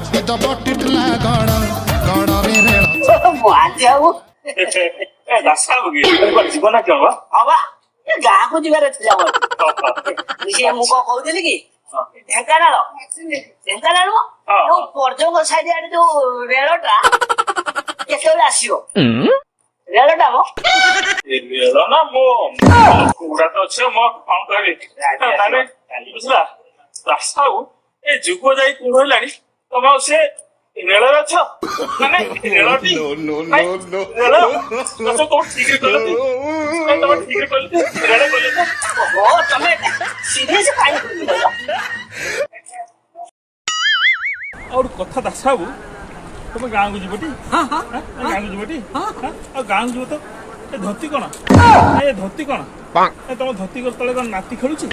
ଚାପିଦବ ଟିଟଲା ଗଡ଼ ଗଡ଼ରେ ରେଳ। ମହାନ୍ତି ବାବୁ। ଏ ଦାସ ବାବୁ କି କୁଆଡେ ଯିବ ନା କଣ ବା? ହଁ ବା, ଏ ଗାଁକୁ ଯିବାର ଥିଲା ମୋର। ସିଏ ମୁଁ କଣ କହୁଥିଲି କି, ଢେଙ୍କାନାଳ, ଢେଙ୍କାନାଳ ଯୋଉ ପର୍ଜଙ୍ଗ ସାଇଡ ଆଡେ ଯୋଉ ରେଳଟା କେତେବେଳେ ଆସିବ ରେଳଟା ମ? ଏ ରେଳ ନା, ମୋ କୁକୁଡ଼ା ତ ଅଛି, ମୋ କଣ କହିବି ମାନେ, ବୁଝିଲା ଦାସ ବାବୁ, ଏ ଯୁଗ ଯାଇ କୋଉଠି ହେଲାଣି, ତମେ ଆଉ ସେ ରେଳରେ ଅଛ, ମାନେ ରେଳଟି ନାଇଁ, ରେଳ ଦାସ କୋଉ ଠିକରେ କହିଲ ଟି? ନାଇଁ, ତମେ ଠିକରେ କହିଲ ଟି? ରେଳ କହିଲ ତ? ଓହୋ, ତମେ ସିରିୟସ କାଇଁ କହିଲ? ଆଉ ଗୋଟେ କଥା ଦାସ ବାବୁ, ତମେ ଗାଁକୁ ଯିବଟି? ହଁ ହଁ। ଗାଁକୁ ଯିବଟି? ଆଉ ଗାଁକୁ ଯିବ ତ ଏ ଧୋତି କଣ? ଏ ଧୋତି କଣ? ଏ ତମ ଧୋତି ତଳେ କଣ ନାତି ଖେଳୁଛି?